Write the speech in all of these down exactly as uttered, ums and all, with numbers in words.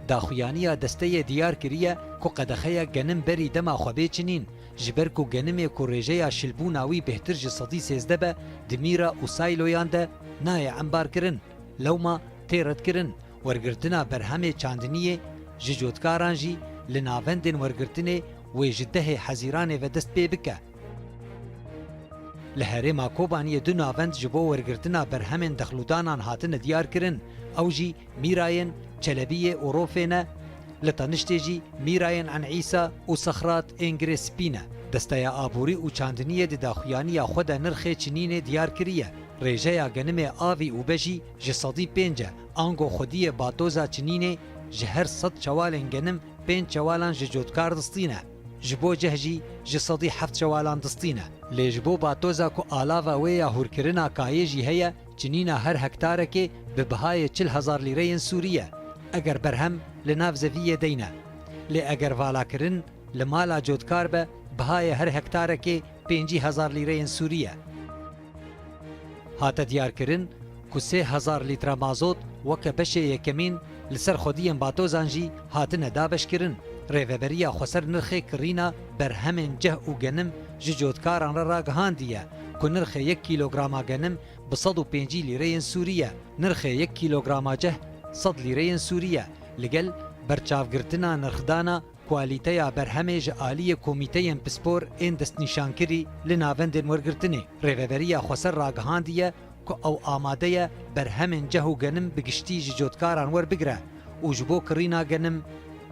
Daxuyaniya desteyê diyar kiriye ku qedexeya genim berî dema xwe bê çinîn, ji ber ku genimê ku rêjeya şilbûna wî bêhtir ji sedî sêzdeh be, di mîra û sîloyan de nayê embarkirin, lewma tê redkirin, wergirtina berhemê çandiniyê ji cotkaran jî li navendên wergirtinê wê ji dehê Hezîranê ve dest pê bike. Li herêma Kobaniyê du navend ji bo wergirtina berhemên dexlûdanan hatine diyar kirin, ew jî mîrayên Çelebiyê û Rofê ne, li teniştê jî mîrayên Enîsa û Sexrat ên Girê Spî ne. Desteya Aborî û Çandiniyê di daxuyaniya xwe de nirxê çinînê diyar kiriye. Rêjeya genimê avî û bejî ji sedî pênc e, ango xwediyê batoza çinînê ji her sed çewalên genim pênc çewalan ji cotkar distîne. Ji bo ceh jî ji sedî heft çewalan distîne. Lê ji bo batoza ku alava wê ya hûrkirina kayê jî heye, çinîna her hektarekê bi bihayê çil hezar lîreyên Sûrî ye. Eger berhem li nav zeviyê deyne. Lê eger valakirin li mala cotkar be, bihayê her hektarekê pêncî hezar lîreyên Sûrî ye. Hate diyarkirin ku sê hezar lître mazot weke beşê yekemîn li ser xwediyên batozan jî hatine dabeşkirin. Rêveberiya Xweser nirxê kirîna berhemên ceh û genim ji cotkaran re ragihandiye ku nirxê yek kîlograma genim bi sed û pêncî lîreyên Sûrî ye, nirxê yek kîlograma ceh sed lîreyên Sûrî ye, li gel berçavgirtina nirxdana kwalîteya berhemê ji aliyê komîteyên pispor ên destnîşankirî li navendên wergirtinê. Rêveberiya Xweser ragihandiye ku ew amade ye berhemên ceh û genim bi giştî ji cotkaran werbigire û ji bo kirîna genim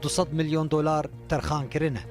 du sed milyon dolar terxan kirine.